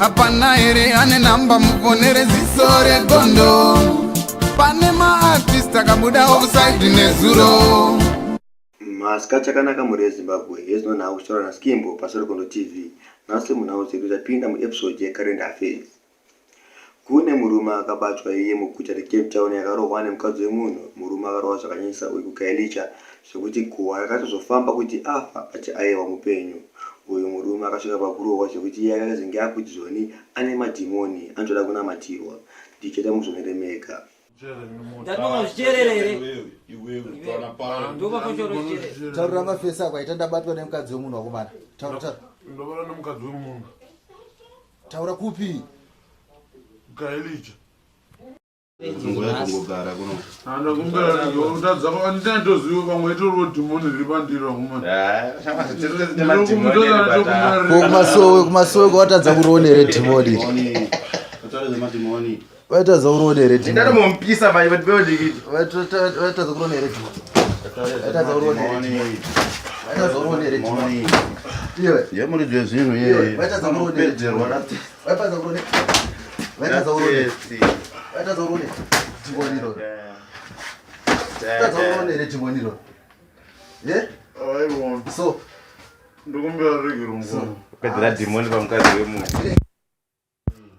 Hapana here ane namba mufonere ziso regondo. Pane maartist akabuda offside nezuro. Masikati akanaka mhuri yeZimbabwe, hezvino nhau kuchitaura naSkimbo paSorokondo TV. Nhasi munhau dzedu tapinda muepisode yecurrent affairs. Kune murume akabatwa iye muguta reCape Town akarohwa nemukadzi wemunhu. Murume akarohwa zvakanyanyisa uyu kuKhayelitsha zvekuti guhwa rakatozofamba kuti afa but aiwa mupenyu. Uyu murume akasvika pakurohwa zvekuti iye akazenge akuti zvoni ane madhimoni anotoda kunamatirwa. Ndichaita muzvonere mega. Taurira mafesi ako aita ndabatwa nemukadzi wemunhu wakomana. Taura taura. Ndabatwa nemukadzi wemunhu. Taura kupi? Kaelija. Ngogara kuno. Anda kumbera ndotadza anditoziva pamwe itoriwo dhimoni riri pandiri vakomana. Ko kumasowe kumasowe kwatadza kuroona here dhimoni iri? Vaitadza kuroona here dhimoni? Ndatomumpisa vai but beodikiti. Vaitadza kuroona here dhimoni? Vaitadza kuroona here dhimoni? Vaitadza kuroona here dhimoni? Iwe. Yemuridzi wezvinhu iye. Vaitadza kuroona here dhimoni? Vaitadza kuroona. Vaitadza kuroona. Vaitadza kuroona dhimoni iro. Vaitadza kuroona here dhimoni iro? Yeah? Aiwa. So. Ndokumbera regero mukoma. Pedzera dhimoni pamukadzi wemunhu.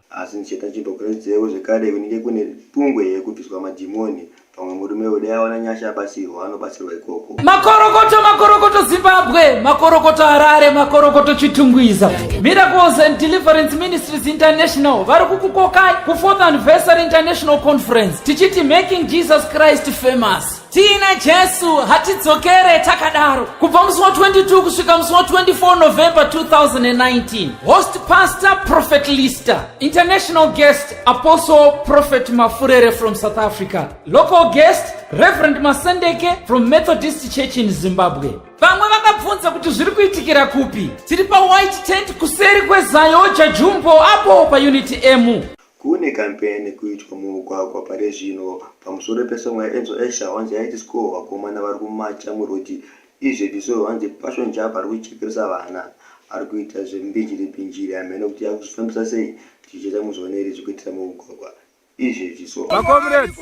Asi ndichaita nzvimbo zvekare kunenge kune pungwe yekubviswa madhimoni pamwe murume uyu dai awana nyasha abatsirwa anobatsirwa ikoko. Makorokoto makorokoto Zimbabwe, makorokoto Harare, makorokoto Chitungwiza. Miracles and Deliverance Ministries International vari kukukokai ku 4th Anniversary International Conference tichiti Making Jesus Christ Famous. Tiina Jesu hatidzokere takadaro. Kubva musi wa 22 kusvika musi wa 24 November 2019. Host Pastor Prophet Lister, international guest Apostle Prophet Mafurere from South Africa, local guest Reverend Masendeke from Methodist Church in Zimbabwe. Vamwe vakabvunza kuti zviri kuitikira kupi. Tiri pa White Tent kuseri kweZayoja Jumbo apo pa Unit M. Kune campaign kuitwa mumugwagwa parezvino pamusoro pesong yaEnzo Asher wanzi yaiti score vakomana vari kumacha muroad izvezvi so hanzi Passion Java ari kuchekeresa vana ari kuita zvembinjiri binjiri hameno kuti akuzvifambisa sei tichiita muzvioneri zvikuitira mumugwagwa izvezvi so. Macomrades,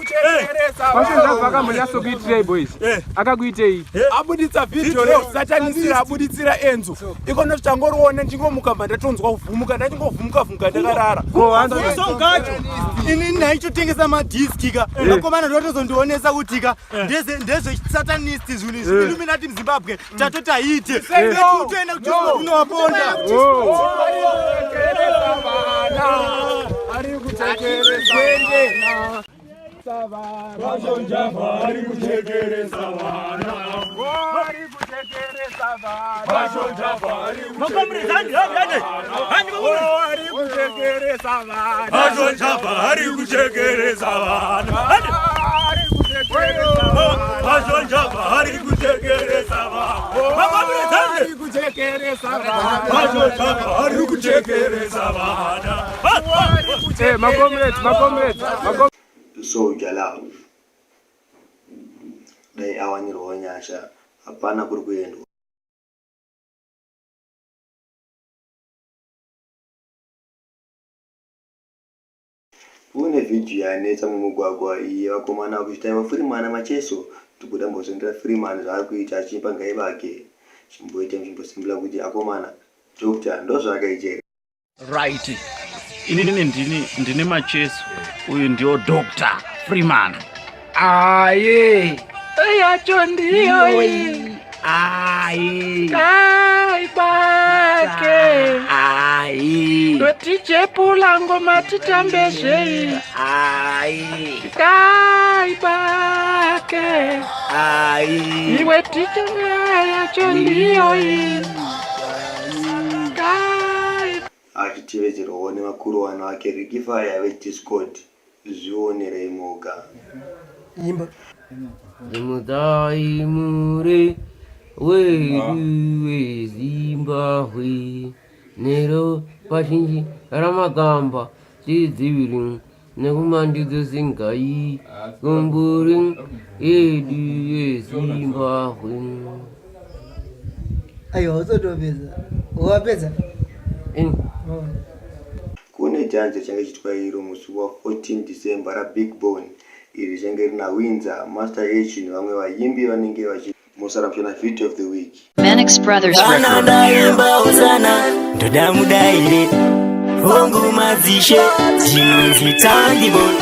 Passion Java akambonyatsokuitirei boys? Akakuitei? Abuditsa video reusatanisira abuditsira Enzo. Ikono changoriona ndingomuka mba ndatonzwa kuvhumuka ndachingovhumuka vhumuka ndakarara. Song kacho ini ndaichotengesa madhiski ka vakomana ndotozondionesa kuti ka ndezve satanist zvinhu izvi Illuminati muZimbabwe tatoti haite toenda kunovaponda. Eh, macomrades, macomrades, macomrades. Soldier Love dai awanirwawo nyasha hapana kuri kuendwa. Kune vhidhiyo yanetsa mumugwagwa iyi yevakomana vakuchitaiwa Freeman Macheso tikuda mbozondera Freeman zvaari kuita achiimba ngaivake. Chimboita muchimbosimbula kuti akomana doctor ndozvaakaita here. Right. Inini ndini ndini Macheso. Uyu ndio Dr. Freeman. Aye. Yacho ndiyo iyi. Aye. Kai bake. Aye. Totichepula ngoma titambe zvei. Aye. Kai bake. Aye. Iwe ticha yacho ndiyo iyi. Kai Achitevedzerwawo nemakuruwano ake Ricky Fire veDiscord. Zvionerei moga. Imba. Simudzai mure wedu weZimbabwe nero pazhinji ramagamba tidziviri nekumandidza singai kumburi yedu yeZimbabwe. Aiwa, usatopedza. Wapedza? Eh. Oh. dhanzi richange richiitwa iro musi wa 14 December raBig Bone iri richange rina Windsor, Master H nevamwe vayimbi vanenge vachi Musara muchiona video of the week. Manix Brothers Kana Record. ndaimba hosana ndoda mudaire hongu madzishe ndinonzi tangibon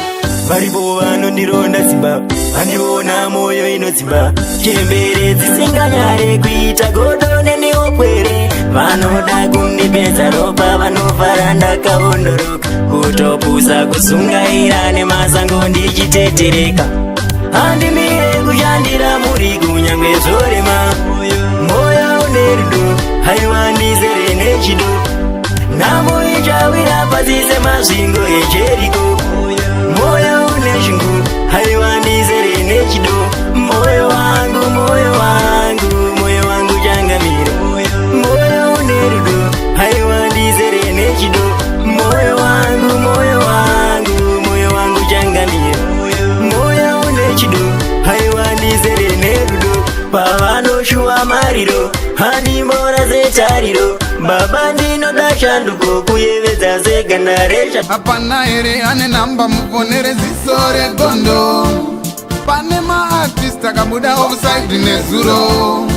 varipo vanondironda simba vandiona moyo inodzimba chembere dzisinganyare kuita godo neniwokwere vanoda kundipedza ropa vanovhara ndakaondoroka kutopusa kusungaira nemasango ndichitetereka handimire kushandira muri kunyangwe zvorema moyo une rudo haiwa ndizere nechido nhamo ichawira pasi semasvingo ejeriko moyo une shungu haiwa ndizere nechido moyo wangu moyo wangu moyo wangu changamire moyo une rudo haiwa ndizere nechido moyo wangu moyo wangu moyo wangu changamire moyo une chido haiwa ndizere nerudo pavanoshuwa mariro handimbora zetariro baba ndinoda shanduko kuyevedza seganda resha Hapana here ane namba muponere ziso regondo. Pane maartist akabuda offside nezuro.